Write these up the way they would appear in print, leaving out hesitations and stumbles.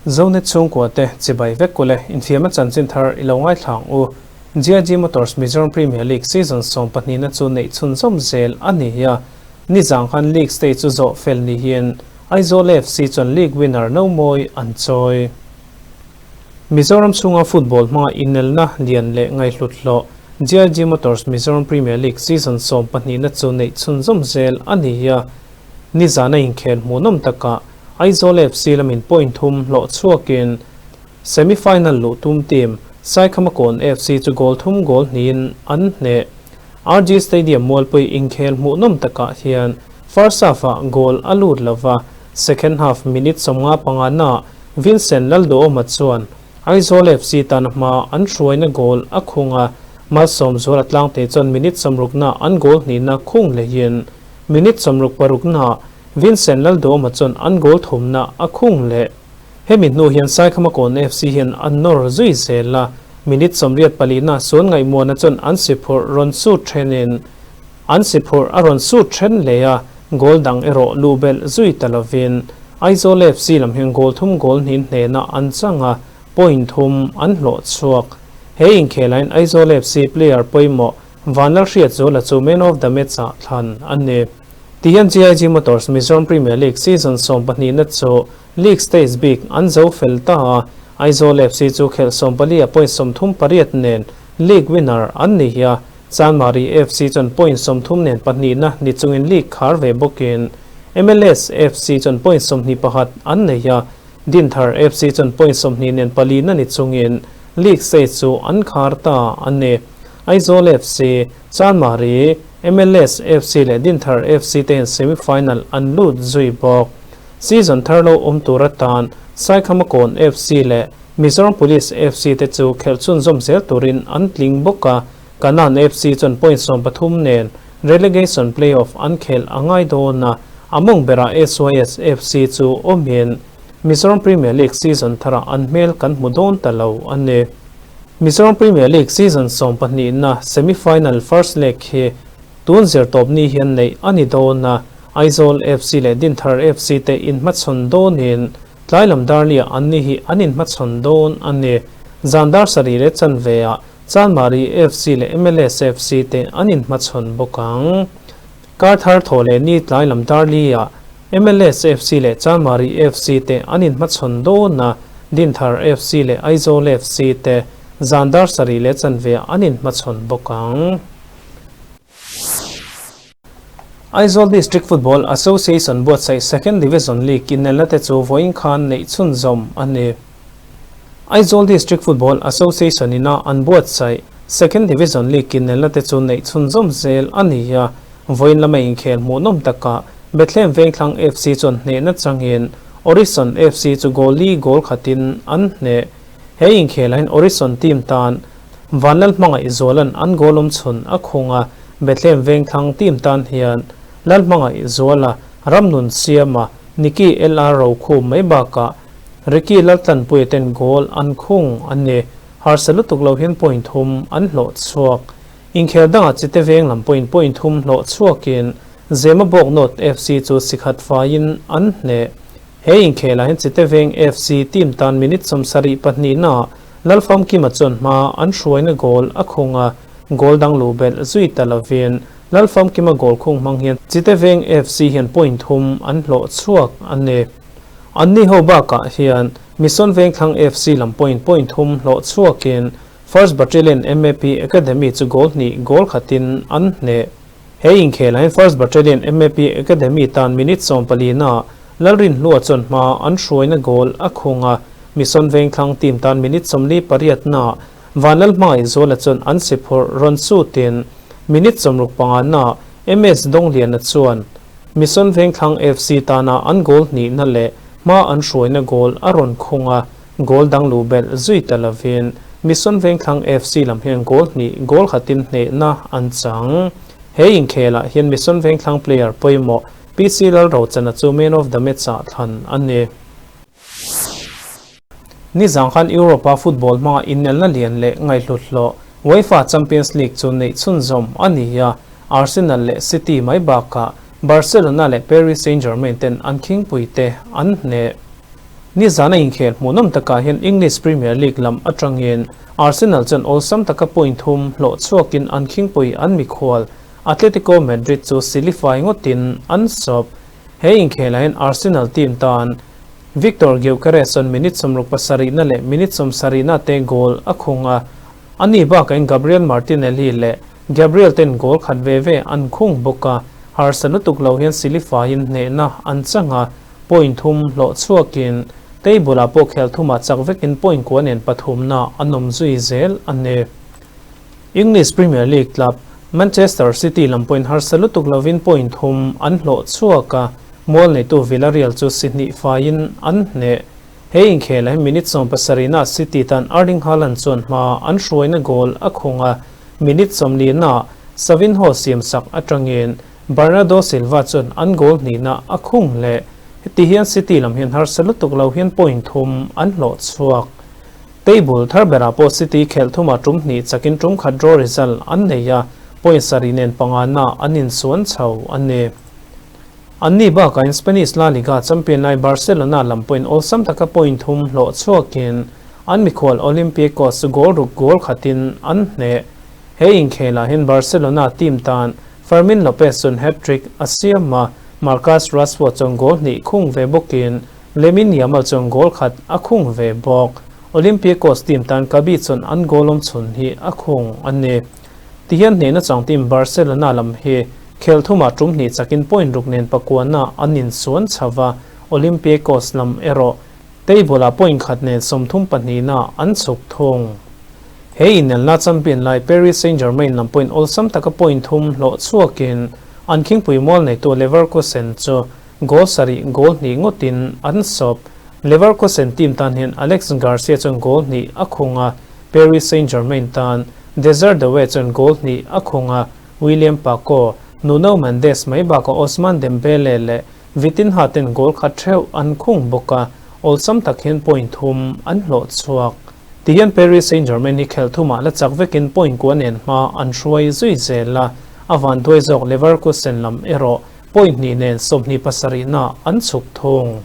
Zonet chhungkua te chibai vek kule infiamna chanchin thar i lo ngaithla ang u. GIG Motors Mizoram Premier League season sawmpahnihna chu neih chhunzawm zel a ni a, nizang khan league stage chu zawh fel niin Aizawl FC chuan league winner no mawi an chawi. Mizoram chhunga football hmanga inelna lian leh ngaihhlut hlawh GIG Motors Mizoram Premier League season sawmpahnihna chu neih chhunzawm zel a ni a, nizana inkhel hmuhnawm takah Aizawl FC lamin point thum hlawh chhuakin semi-final luh tum team Saikhamakawn FC chu goal thum goal hnihin an hneh. RG Stadium mualpui inkhel hmuhnawm takah hian first half-ah goal a lut lova, second half minute 55 naah Vincent Lalduhawma chuan Aizawl FC tana hma an hruaina goal a khung a, Malsawm Zuala tlangte chuan minute 60 naah an goal hnihna khung lehin minute 66 naah Vincent Lalduhawma chuan an goal thumna a khung leh. Hemi hnu hian Saikhamakawn FC hian an nawr zui zel a, minute 84 na suan ngaihmuahna chuan an si phurh rawn sut thenin an si phurh a rawn sut then leh a, goal dang erawh luh belh zui ta lovin Aizawl FC lam hian goal thum goal hnin hnena an chang a, point thum an hlawh chhuak. He inkhelahin Aizawl FC player pawimawh Vanlalhriatzuala chu man of the match ah thlan a ni. Tihian GIG Motors Mizoram Premier League season 12 na chu League stage bik an zo fel ta a, Aizawl FC chu khelh 14 a point 38 nen League winner an ni hi a, Chanmari FC chuan point 30 nen pahnihna ni chungin League khar ve bawkin MLS FC chuan point 21 an nei a, Dinthar FC chuan point 20 nen palina ni chungin League stage chu an khar ta a ni. Aizawl FC, Chanmari, MLS FC leh Dinthar FC te hian semi-final an lut zui bawk. Season thar lo awm tur atan Saikhamakawn FC leh Mizoram Police FC te chu khelh chhunzawm zel turin an tling bawk a, Kanan FC chuan point 13 nen relegation play-off an khelh a ngai dawn a, a mawng berah SYS FC chu awmin Mizoram Premier League season tharah an hmel kan hmu dawn ta lo a ni. Mizoram Premier League season 12 na semi-final first leg hi tun zirtawp ni hian neih a ni dawn a, Aizawl FC leh Dinthar FC te inhmachhawn dawnin tlai lam darliah an ni hi an inhmachhawn dawn a ni. Zan dar sarih leh chanveah Chanmari FC leh MLS FC te an inhmachhawn bawk ang. Kar thar thaw leh ni tlai lam darliah MLS FC leh Chanmari FC te an inhmachhawn dawn a, Dinthar FC leh Aizawl FC te zan dar sarih leh chanveah an inhmachhawn bawk ang. Aizawl District Football Association buatsaih Second Division League inelna te chu vawiin khan neih chhunzawm a ni. Aizawl District Football Association ina an buatsaih Second Division League inelna te chu neih chhunzawm zel a ni a, vawiin lama inkhel hmuhnawm takah Bethlehem Vengthlang FC chuan hnehna changin Orison FC chu goal li goal khatin an hneh. He inkhelah hian Orison team tan Vanlal hmangaih Zuala'n an goal awm chhun a khung a, Bethlehem Vengthlang team tan hian Lal hmangaih Zuala, Ramnun Siama, Nicky LR Rokhum mai bakah Ricky Laltlanpuia ten goal an khung a ni. Harsa lutuk lo hian point thum an hlawh chhuak. Inkhel dangah Chite Veng lam pawhin point thum hlawh chhuakin Zema Bawk North FC chu sikhat faiin an hneh. He inkhelah hian Chite Veng FC team tan minute 72 naah Lalfamkima chuan hma an hruaina goal a khung a, goal dang luh belh zui ta lovin Lalfamkima goal khung hmang hian Chite Veng FC hian point thum an hlawh chhuak a ni. Anni ho bakah hian Mission Vengthlang FC lam point point thum hlawh chhuakin First Battalion MAP Academy chu goal hnih goal khatin an hneh. He inkhelah hian First Battalion MAP Academy tan minute 14 naah Lalrinhlua chuan hma an hruaina goal a khung a, Mission Vengthlang team tan minute 48 naah Vanlal hmangaih Zuala chuan an si phurh rawn sutin minute 65 naah MS Dongliana chuan Mission Vengthlang FC tana an goal hnihna leh hma an hruaina goal a rawn khung a, goal dang luh belh zui ta lovin Mission Vengthlang FC lam hian goal hnih goal khatin hnehna an chang. He inkhelah hian Mission Vengthlang player pawimawh PC Lalrochana chu man of the match ah thlan a ni. Nizang khan Europe-a football hmanga inelna lian leh ngaihhlut hlawh UEFA Champions League chu neih chhunzawm a ni a, Arsenal leh City mai bakah Barcelona leh Paris Saint-Germain ten an khingpui te an hneh. Nizana inkhel hmuhnawm takah hian English Premier League lam atangin Arsenal chuan awlsam taka point thum hlawh chhuakin an khingpui an mikhual Atletico Madrid chu silifai ngawtin an sawp. He inkhelah hian Arsenal team tan Viktor Gyökeres chuan minute 67na leh minute 70na te goal a khung a, ani bakah hian Gabriel Martinelli leh Gabriel ten goal khat ve ve an khung bawk a, harsa lutuk lo hian silifaiin hnehna an chang a. Point thum hlawh chhuakin table-ah pawh khel thumah chak vekin point kua nen pathumna an awm zui zel a ni. English Premier League club Manchester City lam pawhin harsa lutuk lovin point thum an hlawh chhuak a, mual neitu Villarreal chu si hnih faiin an hneh. He inkhelah hi minute 70na City tan Erling Haaland chuan hma an hruaina goal a khung a, minute 40na Savinho siamsak atangin Bernardo Silva chuan an goal hnihna a khung leh. Heti hian City lam hian harsa lutuk lo hian point thum an hlawh chhuak. Table thar berah pawh City khelh thumah tum hnih chakin tum khat draw result an nei a, point sarih nen pangana an insuan chho a ni. Anni bakain Spanish La Liga champion lai Barcelona lam pawhin awlsam taka point thum hlawh chhuakin an mikhual Olympiacos chu goal ruk goal khatin an hneh. He inkhelah hian Barcelona team tan Fermin Lopez chuan hat-trick a siam a, Marcus Rashford chuan goal hnih khung ve bawkin Lamine Yamal chuan goal khat a khung ve bawk. Olympiacos team tan Gabi chuan an goal awm chhun hi a khung a ni. Tihian hnehna chang team Barcelona lam hi khel thumah tum hnih chakin point ruk nen pakuana an insuan chho va, Olympiacos lam erawh table-ah point khat nen 32na an chhuk thung. He inelna champion lai Paris Saint-Germain lam pawhin awlsam taka point thum hlawh chhuakin an khingpui mual neitu Leverkusen chu goal sarih goal hnih ngawtin an sawp. Leverkusen team tan hian Alex Garcia chuan goal hnih a khung a, Paris Saint-Germain tan Desire Doue chuan goal hnih a khung a, William Pacho, Nuno Mendes mai bakah Ousmane Dembele leh Vitinha ten goal khat theuh an khung bawk a, awlsam tak hian point thum an hlawh chhuak. Tihian Paris Saint-Germain hi khelh thumah la chak vekin point kua nen hma an hruai zui zel a, a vanduai zawk Leverkusen lam erawh point hnih nen 27na an chhuk thung.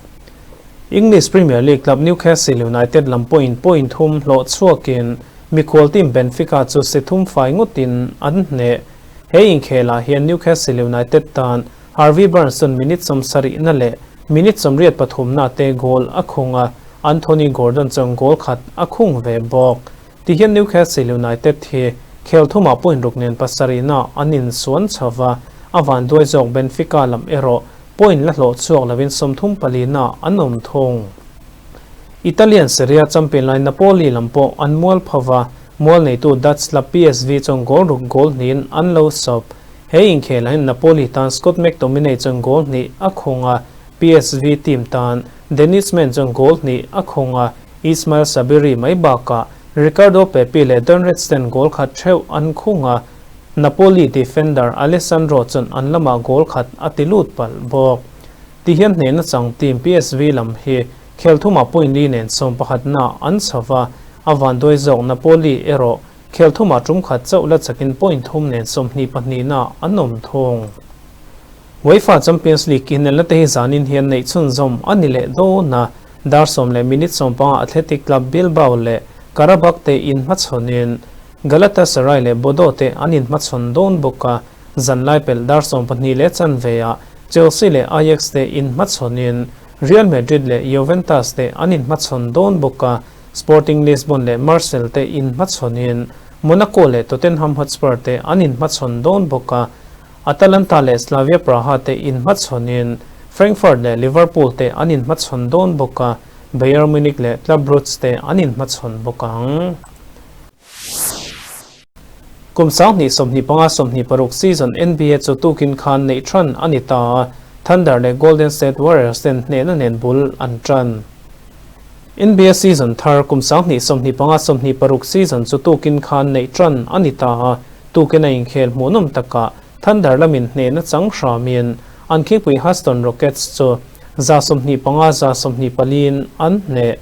English Premier League club Newcastle United lam pawhin point thum hlawh chhuakin mikhual team Benfica chu si thum fai ngawtin an hneh. He inkhelah hian Newcastle United tan Harvey Barnes chuan minute 70na leh minute 83na te goal a khung a, Anthony Gordon chuan goal khat a khung ve bawk. Tihian Newcastle United hi khel thumah point ruk nen pasarihna an insuan chho va, a vanduai zawk Benfica lam erawh point la hlawh chhuak lovin 34na an awm thung. Italian Serie A champion lai Napoli lam pawh an mual pho va, mual neitu Dutch club PSV chuan goal ruk goal hnihin an lo sawp. He inkhelah hian Napoli tan Scott McTominay chuan goal hnih a khung a, PSV team tan Dennis Man chuan goal hnih a khung a, Ismail Sabiri mai bakah Ricardo Pepi leh Don Reds ten goal khat theuh an khung a, Napoli defender Alessandro chuan an lamah goal khat a ti lut palh bawk. Tihian hnehna chang team PSV lam hi khel thumah point li nen 11na an chho va, a vanduai zawk Napoli erawh khel thumah tum khat chauh la chakin point thum nen 22na an awm thung. UEFA Champions League inelna te hi zanin hian neih chhunzawm a ni leh dawn a, dar 10 leh minute 15 Athletic Club Bilbao leh Qarabag te inhmachhawnin Galatasaray leh Bodo te an inhmachhawn dawn bawk a, zanlai pelh dar 12 leh chanve-ah Chelsea leh Ajax te inhmachhawnin Real Madrid leh Juventus te an inhmachhawn dawn bawk a, Sporting Lisbon leh Marseille te inhmachhawnin Monaco leh Tottenham Hotspur te an inhmachhawn dawn bawk a, Atalanta leh Slavia Praha te inhmachhawnin Frankfurt leh Liverpool te an inhmachhawn dawn bawk a, Bayern Munich leh Club Brugge te an inhmachhawn bawk ang. Kum 2025 26 season NBA chu tukin khan neih than a ni ta a, Thunder leh Golden State Warriors ten hnehna nen bul an tan. NBA season thar kum 2025 26 season chu tukin khan neih than a ni ta a, tukin a inkhel hmuhnawm takah Thunder lamin hnehna chang hramin an khingpui Houston Rockets chu 125 124in an hneh.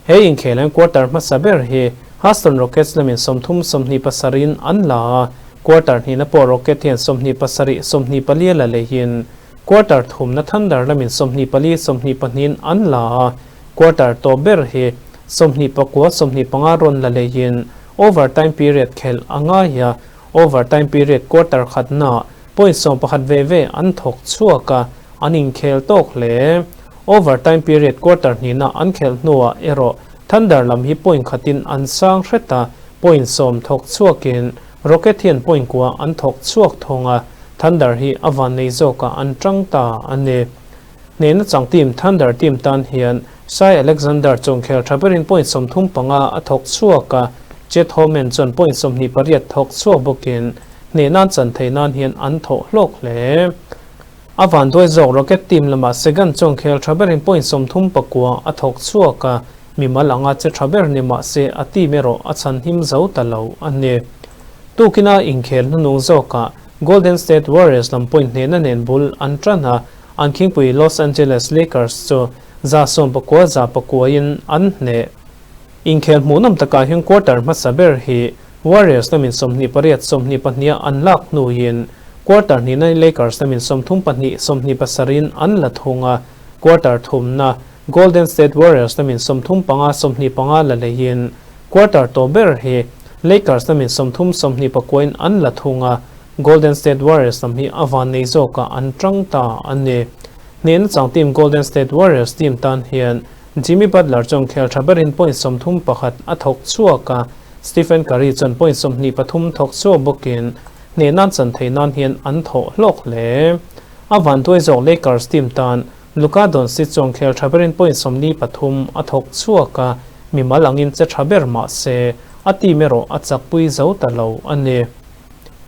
He inkhel hian quarter hmasa ber hi Houston Rockets lamin 30 27in an la a, quarter hnihna pawh Rocket hian 27 24 la lehin quarter thumna Thunder lamin 24 22in an la a. Quarter tawp ber hi 29 25 rawn la leiin overtime period khelh a ngai a, overtime period quarter khatnaah point 11 ve ve an thawk chhuak a, an inkhel tawk hle. Overtime period quarter hnihna an khelh hnuah erawh Thunder lam hi point khatin an sang hret a, point 10 thawk chhuakin Rocket hian point kua an thawk chhuak thawng a, Thunder hi a vannei zawkah an tang ta a ni. Hnehna chang team Thunder team tan hian Shai Alexander chuan khel tha berin point 35 a thawk chhuak a, Chet Homan chuan point 28 thawk chhuak bawkin hnehna chan theih nan hian an thawh hlawk hle. A vanduai zawk Rocket team lamah Sagan chuan khel tha berin point 39 a thawk chhuak a, mimal anga che tha ber ni mah se a team erawh a chhan him zo ta lo a ni. Tukina inkhel hnunung zawkah Golden State Warriors lam point hnehna nen bul an tan a, an khingpui Los Angeles Lakers chu 19 100 in an hneh. Inkhel hmuhnawm takah hian quarter hmasa ber hi Warriors lamin 28 22 an lak hnuin quarter hnihna Lakers lamin 34 27 in an la thung a, quarter thumna Golden State Warriors lamin 35 25 la leiin quarter tawp ber hi Lakers lamin 30 29 in an la thung a, Golden State Warriors lam hi a van nei zawkah an tang ta a ni. Hnehna chang team Golden State Warriors team tan hian Jimmy Butler chuan khel tha berin point 31 a thawk chhuak a, Stephen Curry chuan point 23 thawk chhuak bawkin hnehna chan theih nan hian an thawh hlawk hle. A vanduai zawk Lakers team tan Luka Doncic chuan khel tha berin point 43 a thawk chhuak a, mimal angin che tha ber mah se a team erawh a chakpui zo ta lo a ni.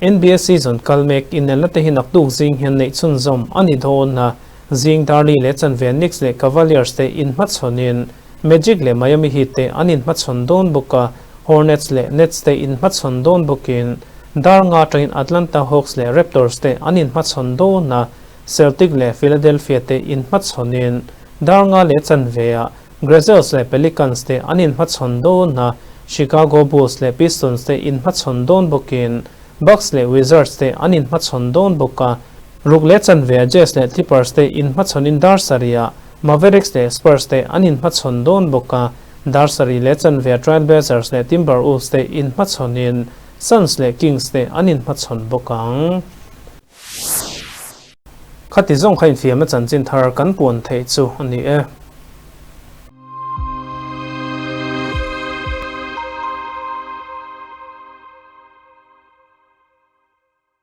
NBA season kal mek inelna te hi naktuk zing hian neih chhunzawm a ni dawn a, zing Darley leh chanve Knicks leh Cavaliers te inhmachhawnin Magic leh Miami Heat te an inhmachhawn dawn bawk a, Hornets leh Nets te inhmachhawn dawn bawkin dar nga atangin Atlanta Hawks leh Raptors te an inhmachhawn dawn a, Celtic leh Philadelphia te inhmachhawnin dar nga leh chanve ah Grizzlies leh Pelicans te an inhmachhawn dawn a, Chicago Bulls leh Pistons te inhmachhawn dawn bawkin Bucks leh Wizards te an inhmachhawn dawn bawk a, ruk leh chanve ah Jazz leh Clippers te inhmachhawnin dar sarih ah Mavericks leh Spurs te an inhmachhawn dawn bawk a, dar sarih leh chanve ah Trail Blazers leh Timberwolves te inhmachhawnin Suns leh Kings te an inhmachhawn bawk ang. Khati zawng kha infiamna chanchin thar kan puan theih chu a ni e.